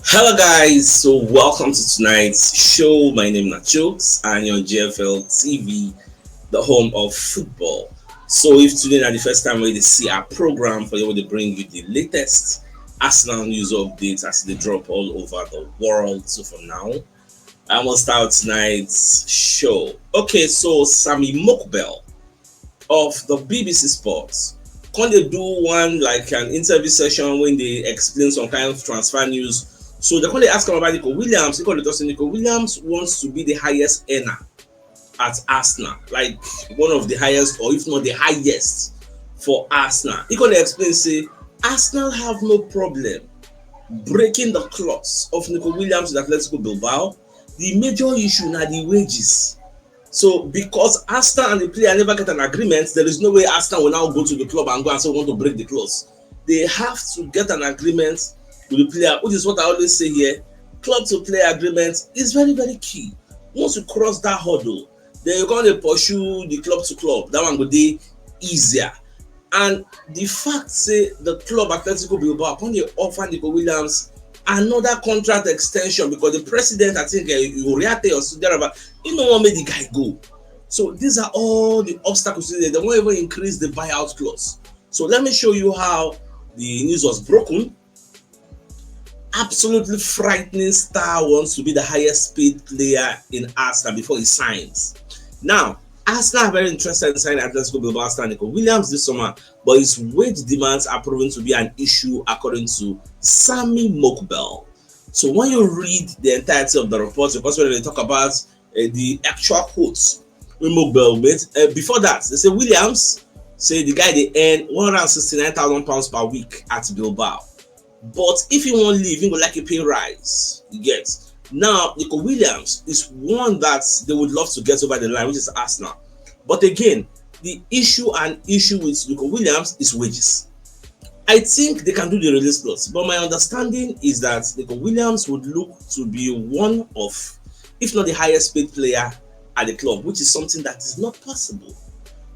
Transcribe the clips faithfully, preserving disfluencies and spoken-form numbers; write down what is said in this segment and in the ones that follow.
Hello, guys. So, welcome to tonight's show. My name is Nachooks, and you're on G F L T V, the home of football. So, if today is the first time we see our program, for you to bring you the latest Arsenal news updates as they drop all over the world. So, for now, I will start tonight's show. Okay, so Sami Mokbel of the B B C Sports come dey do one, like, an interview session when they explain some kind of transfer news. So they come dey ask him about Nico Williams. He come dey talk say Nico Williams wants to be the highest earner at Arsenal, like, one of the highest, or if not the highest, for Arsenal. He come dey explain say Arsenal have no problem breaking the clause of Nico Williams with Atletico Bilbao. The major issue na the wages. So because Arsenal and the player never get an agreement, there is no way Arsenal will now go to the club and go and say we want to break the clause. They have to get an agreement with the player, which is what I always say here. Club to player agreement is very, very key. Once you cross that hurdle, then you gonna pursue the club to club. That one go dey easier. And the fact say the club, Atletico Bilbao, come dey offer Nico Williams another contract extension because the president, I think, uh, Uriarte or Sudaraba, he no wan make the guy go. So these are all the obstacles. They don't even increase the buyout clause. So let me show you how the news was broken. Absolutely frightening star wants to be the highest paid player in Arsenal before he signs. Now, Arsenal are very interested in signing Atletico Bilbao star Nico Williams this summer, but his wage demands are proven to be an issue, according to Sami Mokbel. So when you read the entirety of the report, because when they talk about uh, the actual quotes, Mokbel made, uh, before that, they say Williams say the guy dey earn one hundred and sixty-nine thousand pounds per week at Bilbao. But if he wan leave, he go like a pay rise. You get? Now, Nico Williams is one that they would love to get over the line, which is Arsenal. But again, the issue and issue with Nico Williams is wages. I think they can do the release clause, but my understanding is that Nico Williams would look to be one of, if not the highest paid player at the club, which is something that is not possible.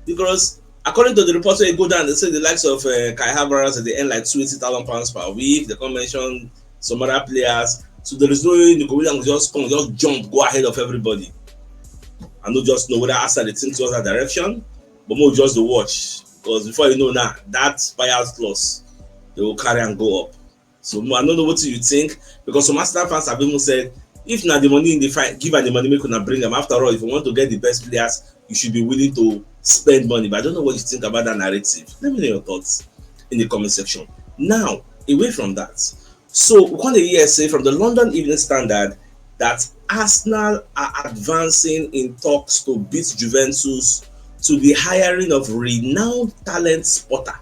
Because according to the reports wey go down, they say the likes of uh, Kai Havertz, they earn like two eighty thousand pounds per week. They come mention some other players. So there is no way Nico Williams just come, just jump, go ahead of everybody. I no just know whether Arsenal dey think towards that direction, but more just the watch. Because before you know now, that buyout clause, they will carry and go up. So I don't know what you think, because some Arsenal fans have even said, if na the money in the fight, give her the money, make una bring them. After all, if you want to get the best players, you should be willing to spend money. But I don't know what you think about that narrative. Let me know your thoughts in the comment section. Now, away from that, so we come dey hear say from the London Evening Standard that Arsenal are advancing in talks to beat Juventus to the hiring of renowned talent spotter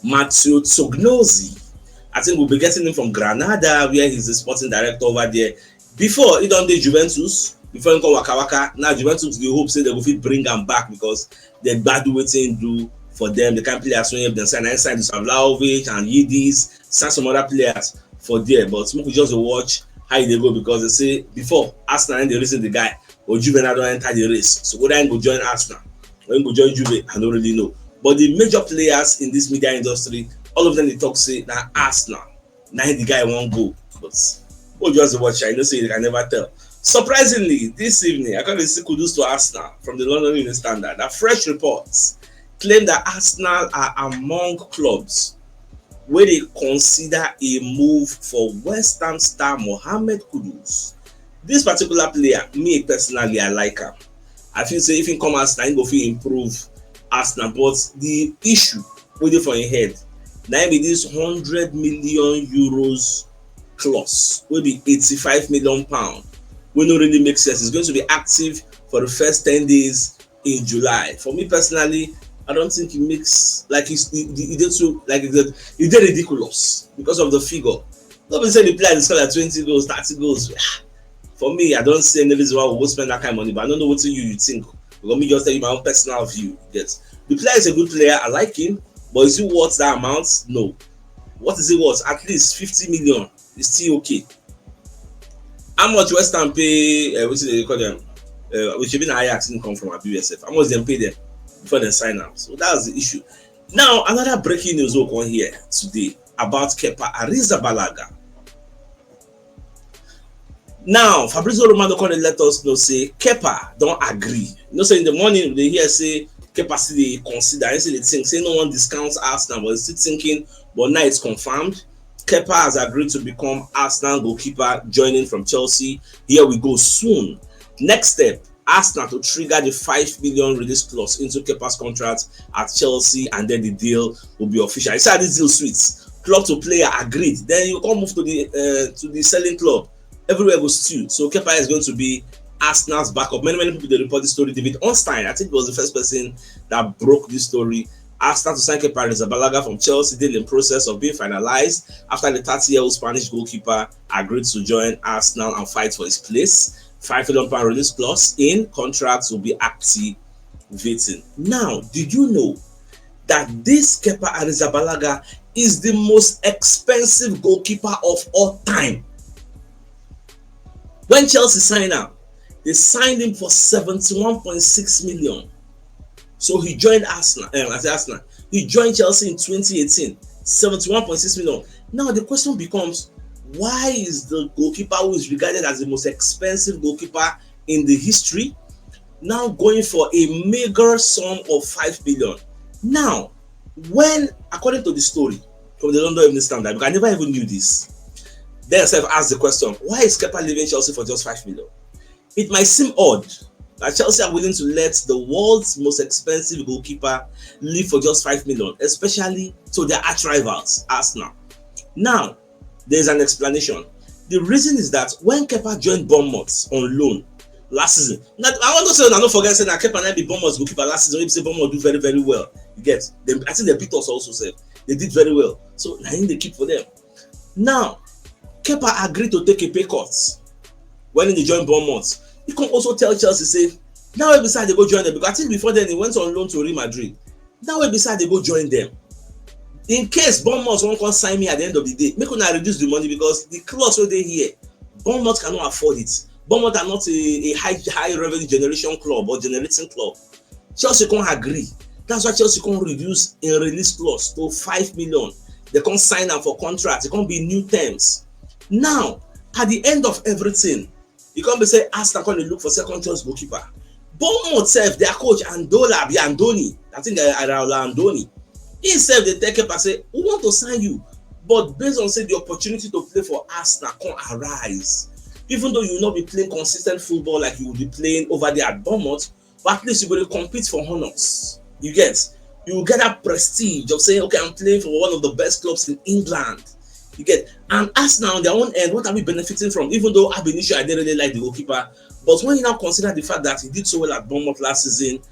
Matteo Tognozi. I think we'll be getting him from Granada, where he's the sporting director over there. Before, he don dey Juventus. Before he come waka waka, now Juventus dey hope say they go fit bring am back because they gbadu wetin he do for them. The kind players wey dem sign, I sign Dusan Vlahovic and Yildiz, sign some other players for there. But make we just dey watch how e dey go, because they say before, Arsenal na dey reason the guy, but Juve now don enter the race. So whether he go join Arsenal or he go join Juve, I don't really know. But the major players in this media industry, all of them dey talk say na Arsenal, na him the guy wan go. But we just dey watch, I know say you can never tell. Surprisingly, this evening, I come dey see kudos to Arsenal from the London Evening Standard. That fresh reports claim that Arsenal are among clubs wey dey consider a move for West Ham star Mohammed Kudus. This particular player, me personally, I like am. I feel say if he come Arsenal, he go fit improve Arsenal. But the issue wey dey for him head, na him be this hundred million euros clause, wey be eighty-five million pound, wey no really make sense. He's going to be active for the first ten days in July. For me personally, I don't think it makes, like, it's, it, it, it, so, like, it's, it's ridiculous because of the figure. No be say the player dey score like twenty goals, thirty goals. For me, I don't see any reason why we go spend that kind of money, but I don't know what you, you think. Let me just tell you my own personal view. Yes, the player is a good player. I like him, but is it worth that amount? No. What is it worth? At least fifty million is still okay. How much West Ham pay? Uh, what do they call them? Uh, which even Ajax didn't come from a B S F. How much dem pay them before they sign am? So that's the issue. Now, another breaking news we come here today about Kepa Arrizabalaga. Now, Fabrizio Romano come dey let us know say Kepa don agree. You know say in the morning, we dey hear say Kepa still dey consider, he still dey think, say no one discounts Arsenal, but he's still thinking, but now it's confirmed. Kepa has agreed to become Arsenal goalkeeper, joining from Chelsea. Here we go soon. Next step, Arsenal to trigger the five million release clause into Kepa's contract at Chelsea, and then the deal will be official. You see how this deal sweet? Club to player agreed. Then you come move to the uh, to the selling club. Everywhere goes stew. So Kepa is going to be Arsenal's backup. Many, many people dey report this story. David Ornstein, I think, was the first person that broke this story. Arsenal to sign Kepa Arrizabalaga from Chelsea, deal in process of being finalized after the thirty-year-old Spanish goalkeeper agreed to join Arsenal and fight for his place. Five million pound release clause in contract will be activating. Now, did you know that this Kepa Arrizabalaga is the most expensive goalkeeper of all time? When Chelsea signed him, they signed him for seventy-one point six million. So he joined Arsenal. Um, I say Arsenal. He joined Chelsea in twenty eighteen. seventy-one point six million. Now the question becomes, why is the goalkeeper who is regarded as the most expensive goalkeeper in the history now going for a meager sum of five billion? Now, when, according to the story from the London Evening Standard, because I never even knew this, they themselves asked the question, why is Kepa leaving Chelsea for just five million? It might seem odd that Chelsea are willing to let the world's most expensive goalkeeper leave for just five million, especially to their arch rivals, Arsenal. Now, there's an explanation. The reason is that when Kepa joined Bournemouth on loan last season, now I want to say, I don't forget, say that Kepa na be Bournemouth goalkeeper last season. You say Bournemouth do very, very well. You get them. I think they beat us also. Sef. They did very well. So now him dey keep for them. Now, Kepa agreed to take a pay cut when he joined Bournemouth. He can also tell Chelsea say, now wey be say I dey go join them, because I think before then he went on loan to Real Madrid. Now wey be say I dey go join them, in case Bournemouth wan come sign me at the end of the day, make una reduce the money, because the clause wey dey here, Bournemouth cannot afford it. Bournemouth are not a, a high high revenue generation club or generating club. Chelsea come agree. That's why Chelsea come reduce him release clause to five million. They come sign am for contract. It come be new terms. Now, at the end of everything, e come be say Arsenal come dey look for second choice goalkeeper. Bournemouth sef, their coach Andola abi Andoni, I think, uh, Iraola Andoni, he sef dey tell Kepa say, we want to sign you, but based on say the opportunity to play for Arsenal come arise, even though you will not be playing consistent football like you will be playing over there at Bournemouth, but at least you go dey compete for honours. You get, you get that prestige of saying, okay, I'm playing for one of the best clubs in England. You get, and Arsenal on their own end, what are we benefiting from? Even though Ab Initio, I didn't really like the goalkeeper, but when you now consider the fact that he did so well at Bournemouth last season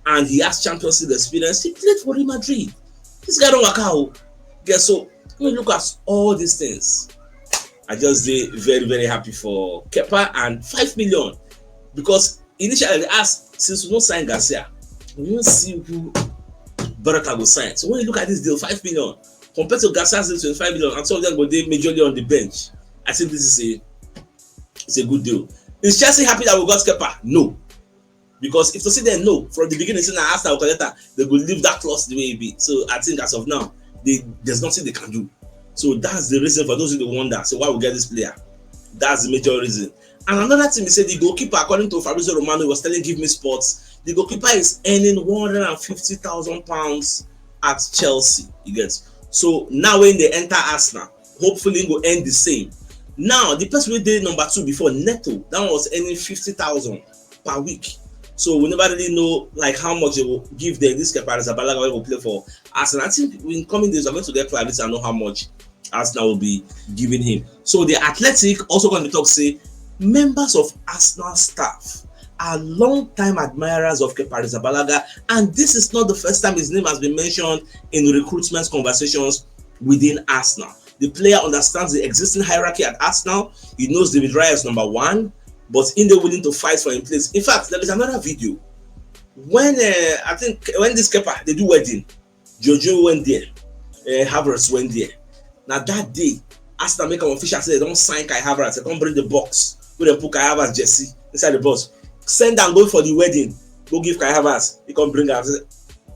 and he has Champions League experience, he played for Real Madrid. This guy don waka o. Get, so when you look at all these things, I just dey very, very happy for Kepa and five million, because initially they ask, since we no sign Garcia, we wan see who Barca go sign. So when you look at this deal, five million compared to Garcia's deal, twenty-five million, and some of them go dey majorly on the bench. I think this is a, it's a good deal. Is Chelsea happy that we got Kepa? No. Because if to say them no from the beginning, say na Arsenal collect am, they go leave that clause the way it be. So I think as of now, they, there's nothing they can do. So that's the reason for those who dey wonder, say why we get this player. That's the major reason. And another thing, he said the goalkeeper, according to Fabrizio Romano, he was telling Give Me Sports, the goalkeeper is earning one hundred and fifty thousand pounds at Chelsea. You get, so now when they enter Arsenal, hopefully it go end the same. Now the person wey dey number two before, Neto, that one was earning fifty thousand per week. So we never really know, like, how much they will give them. This Kepa Arrizabalaga wey go play for Arsenal. I think in coming days we're going to get clarity and know how much Arsenal will be giving him. So the Athletic also going to talk say members of Arsenal staff are long-time admirers of Kepa Arrizabalaga, and this is not the first time his name has been mentioned in recruitment conversations within Arsenal. The player understands the existing hierarchy at Arsenal. He knows David Raya is number one, but he dey willing to fight for him place. In fact, there is another video when, uh, I think when this Kepa dey do wedding, Jojo went there, uh, Havertz went there. Now that day, Arsenal make am official say they don sign Kai Havertz. They come bring the box wey dem put Kai Havertz jersey inside the box. Send am go for the wedding. Go give Kai Havertz. He come bring am. Say,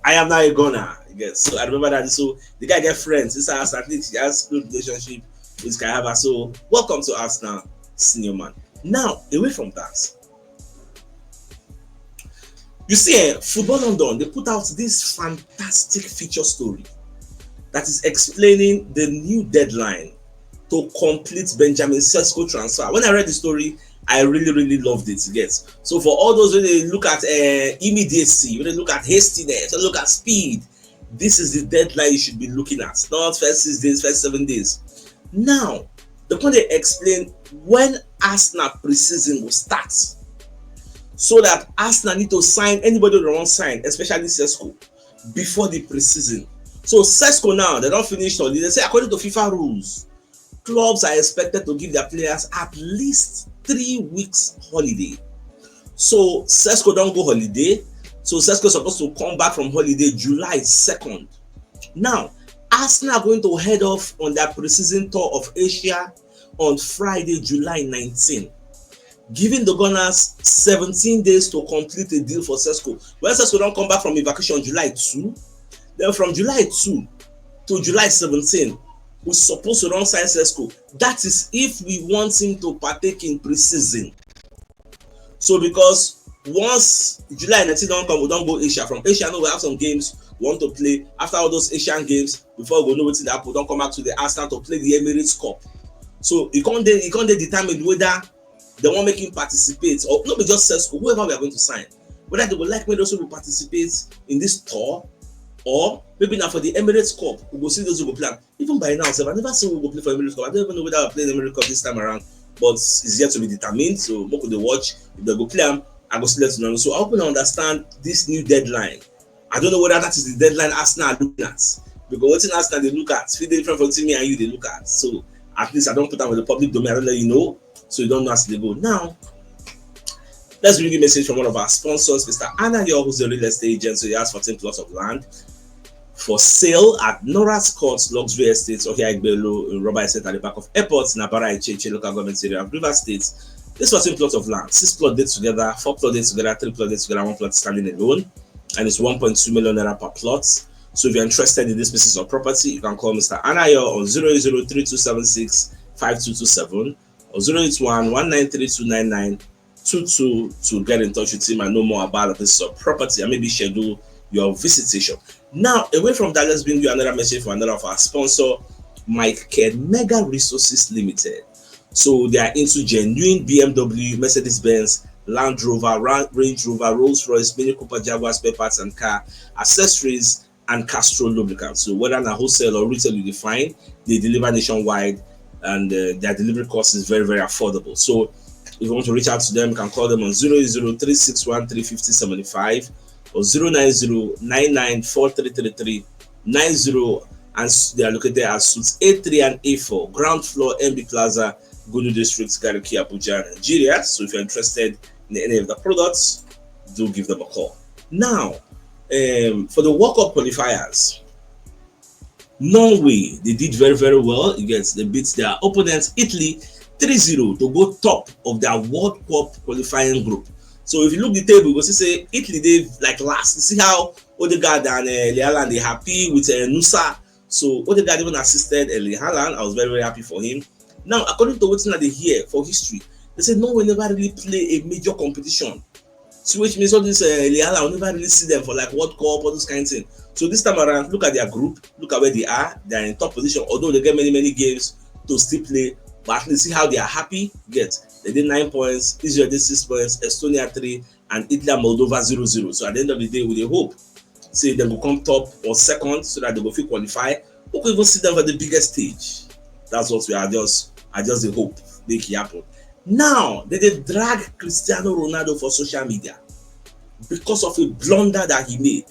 I am now a gunner. You get? So I remember that. So the guy get friends inside Arsenal. At least he has good relationship with Kai Havertz. So welcome to Arsenal, senior man. Now, away from that, you see, eh, Football London, they put out this fantastic feature story that is explaining the new deadline to complete Benjamin Sesko transfer. When I read the story, I really, really loved it. Yes. So for all those who they look at uh, immediacy, when they look at hastiness, when they look at speed, this is the deadline you should be looking at. Not first six days, first seven days. Now, they can they explain when Arsenal preseason will start, so that Arsenal need to sign anybody they want sign, especially Sesko, before the preseason. So Sesko now, they don't finish holiday. They say according to FIFA rules, clubs are expected to give their players at least three weeks holiday. So Sesko don't go holiday. So Sesko is supposed to come back from holiday July second. Now, Arsenal are going to head off on their preseason tour of Asia on Friday, July nineteen, giving the Gunners seventeen days to complete a deal for Sesko. When Sesko don't come back from evacuation July two, then from July two to July seventeen, we supposed to don't sign Sesko. That is if we want him to partake in preseason. So because once July nineteen don't come, we don't go Asia. From Asia, no, we have some games we want to play. After all those Asian games, before we go know wetin dey happen, we don't come back to the Arsenal to play the Emirates Cup. So you can't de- you can't de- determine whether they want make him participate or not be just Sesko, whoever we are going to sign. Whether they would like me those who will participate in this tour or maybe now for the Emirates Cup, we go see those who go play. Even by now, sef, I never see who go play for Emirates Cup. I don't even know whether I play the Emirates Cup this time around, but it's yet to be determined. So, make we dey watch. If they go play am, I go still let you know. So, I hope you understand this new deadline. I don't know whether that is the deadline Arsenal are looking at. Because what Arsenal they look at, feel different from me and you they look at. So, at least I don't put that with the public domain. I don't let you know. So, you don't know as they go. Now, let's read a message from one of our sponsors, Mister Anayo, who's a real estate agent. So, he has fourteen plots of land for sale at Norris Court Luxury Estates, Ohia Igbelo, in Rubber Estate at the back of airport, in Abara Icheche, local government area of River State. This fourteen plots of land, six plots together, four plots together, three plots together, one plot standing alone, and it's one point two million naira per plot. So if you're interested in these pieces of property, you can call Mister Anayo on zero zero three two seven six five two two seven or zero eight one one nine three two nine nine two two to get in touch with him and know more about this uh, property and maybe schedule your visitation. Now, away from that, let's bring you another message from another of our sponsor, Mike Care Mega Resources Limited. So they are into genuine B M W, Mercedes Benz, Land Rover, Ra- Range Rover, Rolls Royce, Mini Cooper, Jaguar spare parts and car accessories and Castrol lubricants. So whether na wholesale or retail you define, they deliver nationwide, and uh, their delivery cost is very, very affordable. So if you want to reach out to them, you can call them on zero zero three six one three fifty seventy five or zero nine zero nine nine four three three three nine zero, and s- they are located at Suites A three and A four, ground floor, M B Plaza, Gunu District, Gariki, Abuja, Nigeria. So if you're interested in any of the products, do give them a call. Now, um, for the World Cup qualifiers, Norway, they did very, very well. You get, they beat their opponents, Italy, three zero to go top of their World Cup qualifying group. So if you look the table, you go see say Italy they like last. You see how Odegaard and uh, Lealan they happy with uh, Nusa. So Odegaard even assisted Erling Haaland. I was very, very happy for him. Now, according to what I dey hear for history, they say Norway never really play a major competition. So which means all this uh, Erling Haaland, we never really see them for like World Cup, all those kind of things. So this time around, look at their group, look at where they are. They are in top position, although they get many, many games to still play. But at least see how they are happy. Get they did nine points, Israel did six points, Estonia three, and Italy and Moldova zero zero. So at the end of the day, we dey hope say they go come top or second so that they go fit qualify. We could even see them for the biggest stage. That's what we are just, I just dey hope make it happen. Now, they dey drag Cristiano Ronaldo for social media because of a blunder that he made.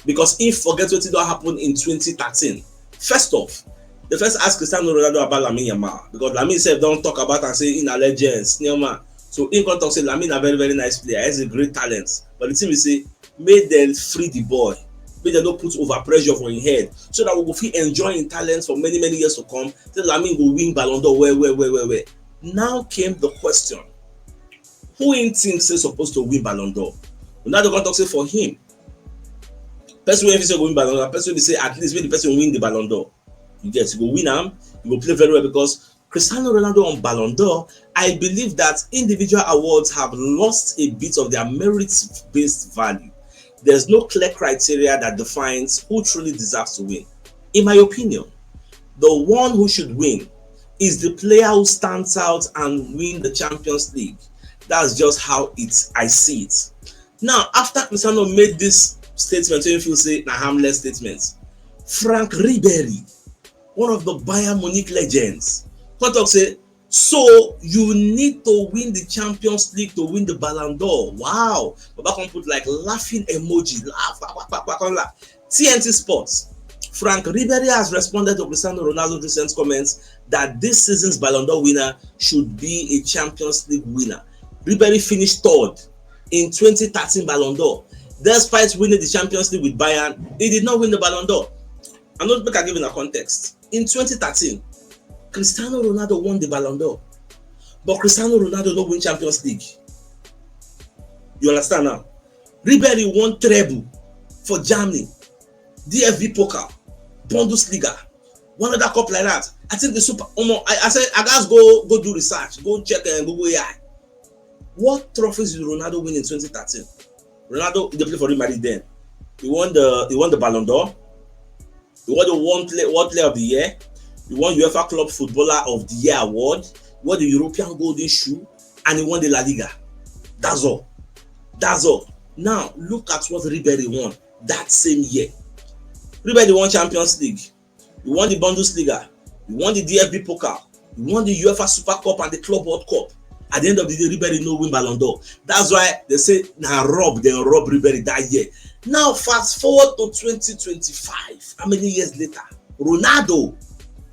Because he forget what don happen in twenty thirteen. First off, they first ask Cristiano Ronaldo about Lamine Yamal because Lamine himself don talk about and say in a legend, snail man. So he come talk say Lamine a very, very nice player, he's a great talent. But the thing is say make dem free the boy, make dem no put over pressure for him head, so that we go fit enjoy him talents for many, many years to come. Say Lamine go win Ballon d'Or well, well, well, well, well. Now came the question: who him think say supposed to win Ballon d'Or? Ronaldo come talk say for him, person wey fit say go win Ballon d'Or, person wey be say at least make the person win the Ballon d'Or. You get, you go win am, you go play very well because Cristiano Ronaldo on Ballon d'Or, I believe that individual awards have lost a bit of their merit-based value. There's no clear criteria that defines who truly deserves to win. In my opinion, the one who should win is the player who stands out and win the Champions League. That's just how it I see it. Now, after Cristiano made this statement, you feel say na harmless statement. Franck Ribéry, one of the Bayern Munich legends, come talk say, so you need to win the Champions League to win the Ballon d'Or. Wow. Baba come put like laughing emoji, laugh, pa, pa, pa, pa, come laugh. T N T Sports. Franck Ribéry has responded to Cristiano Ronaldo's recent comments that this season's Ballon d'Or winner should be a Champions League winner. Ribéry finished third in twenty thirteen Ballon d'Or. Despite winning the Champions League with Bayern, he did not win the Ballon d'Or. I'm not make I give in a context. In twenty thirteen, Cristiano Ronaldo won the Ballon d'Or, but Cristiano Ronaldo no win Champions League. You understand now? Ribéry won treble for Germany, D F B Pokal, Bundesliga, one other cup like that. I think the Super. Omo, I, I said I guys go go do research, go check and Google A I. What trophies did Ronaldo win in twenty thirteen? Ronaldo, he dey play for Real Madrid then. He won the he won the Ballon d'Or. He won the one play, World Player of the Year. He won UEFA Club Footballer of the Year award. He won the European Golden Shoe, and he won the La Liga. That's all. That's all. Now look at what Ribéry won that same year. Ribéry won Champions League. He won the Bundesliga. He won the D F B Pokal. He won the UEFA Super Cup and the Club World Cup. At the end of the day, Ribéry no win Ballon d'Or. That's why they say na rob, they rob Ribéry that year. Now fast forward to twenty twenty-five. How many years later? Ronaldo,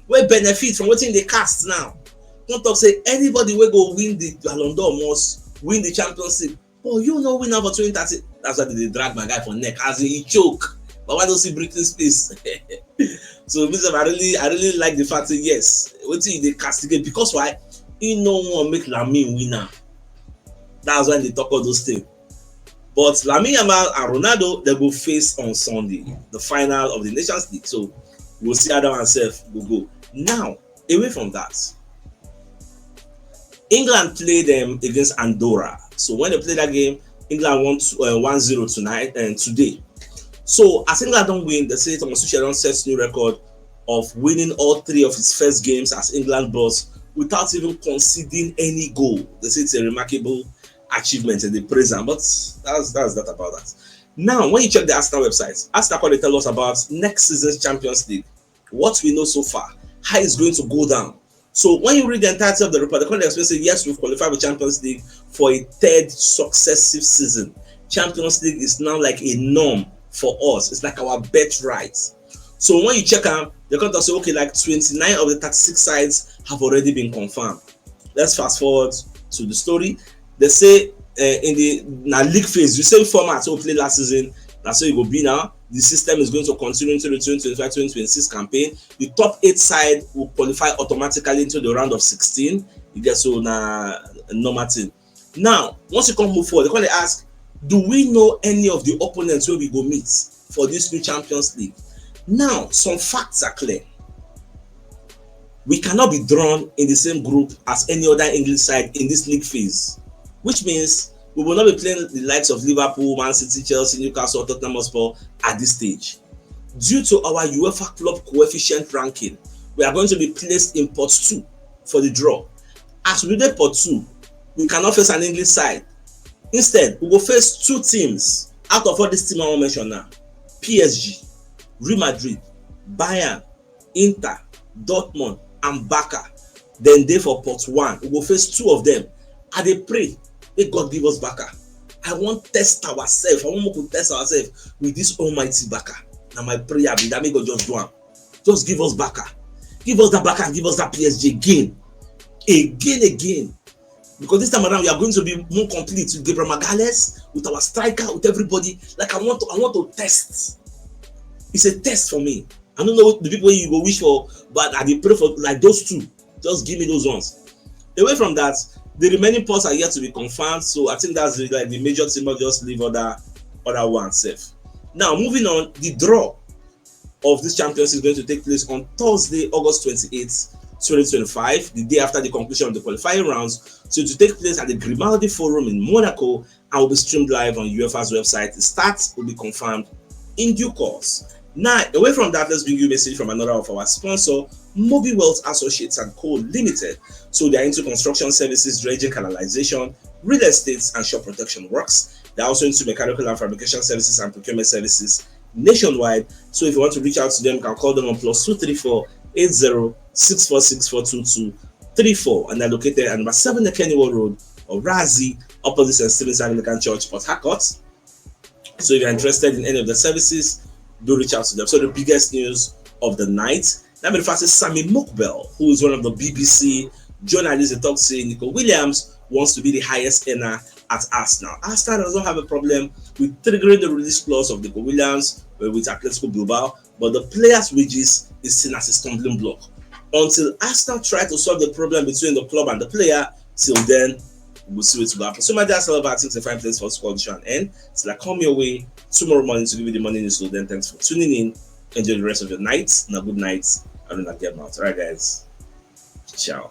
wey benefit from wetin dey cast now, come talk say anybody wey go win the Ballon d'Or must win the Champions League. But you no win am for twenty thirteen. That's why they dey drag my guy for neck as he choke. But why don't see Britain's face? So me sef, I really, I really like the fact say yes, wetin he dey castigate, because why? He no wan make Lamine win am. That's why they talk all those things. But Lamine Yamal and Ronaldo, they go face on Sunday, the final of the Nations League. So we'll see how that one sef go go. Now, away from that, England played them against Andorra. So when they play that game, England won uh, one zero tonight and today. So as England don't win, they say Thomas Tuchel don set new record of winning all three of his first games as England boss without even conceding any goal. They say it's a remarkable achievement and they praise them. But that's that's that about that. Now, when you check the Arsenal website, Arsenal come dey tell us about next season's Champions League, what we know so far, how it's going to go down. So when you read the entirety of the report, they come dey explain say yes, we've qualified for Champions League for a third successive season. Champions League is now like a norm for us. It's like our birthright. So when you check am, they come talk say, okay, like twenty-nine of the thirty-six sides have already been confirmed. Let's fast forward to the story. They say uh, in the na league phase, the same format we play last season, that's how it will be now. The system is going to continue into the twenty twenty-five twenty twenty-six campaign. The top eight side will qualify automatically into the round of sixteen. You get, so na normal thing. Now, once you come move forward, they come dey ask, do we know any of the opponents wey we go meet for this new Champions League? Now, some facts are clear. We cannot be drawn in the same group as any other English side in this league phase, which means we will not be playing the likes of Liverpool, Man City, Chelsea, Newcastle, Tottenham Hotspur at this stage. Due to our UEFA club coefficient ranking, we are going to be placed in pot two for the draw. As we dey pot two, we cannot face an English side. Instead, we go face two teams out of all these teams I wan mention now: P S G, Real Madrid, Bayern, Inter, Dortmund, and Barca. Dem dey for pot one. We go face two of them. I dey pray, may God give us Barca. I wan test ourselves. I wan make we test ourselves with this almighty Barca. Na my prayer be that, may God just do am. Just give us Barca. Give us that Barca and give us that P S G again. Again, again. Because this time around, we are going to be more complete with Gabriel Magalhaes, with our striker, with everybody. Like, I want to, I want to test. It's a test for me. I don't know the people you go wish for, but I dey pray for, like, those two. Just give me those ones. Away from that, the remaining pots are yet to be confirmed. So I think that's the, like, the major team. I'll just leave other other one sef. Now, moving on, the draw of this Champions League is going to take place on Thursday, August twenty-eighth, twenty twenty-five, the day after the conclusion of the qualifying rounds. So it will take place at the Grimaldi Forum in Monaco and will be streamed live on UEFA's website. The starts will be confirmed in due course. Now, away from that, let's bring you a message from another of our sponsor, Mobi Wealth Associates and Co Limited. So they are into construction services, dredging, canalization, real estate, and shore protection works. They're also into mechanical and fabrication services and procurement services nationwide. So if you want to reach out to them, you can call them on plus two three four eight zero six four six four two two three four, and they're located at number seven Kennywood Road, Orazi, opposite St. Stephen's Anglican Church, Port Harcourt. So if you're interested in any of the services, do reach out to them. So the biggest news of the night, let me first say Sammy Mokbel, who is one of the B B C journalists, that talks, say Nico Williams wants to be the highest earner at Arsenal. Arsenal does not have a problem with triggering the release clause of Nico Williams, uh, with Atletico Bilbao, but the player's wages is seen as a stumbling block. Until Arsenal try to solve the problem between the club and the player, till then, we'll see what's going to happen. So my dear, all about things to find place for squad show and end. It's like, come your way tomorrow morning to give you the morning news. So then, thanks for tuning in. Enjoy the rest of your night. Now, good night. I don't get mouth. All right, guys. Ciao.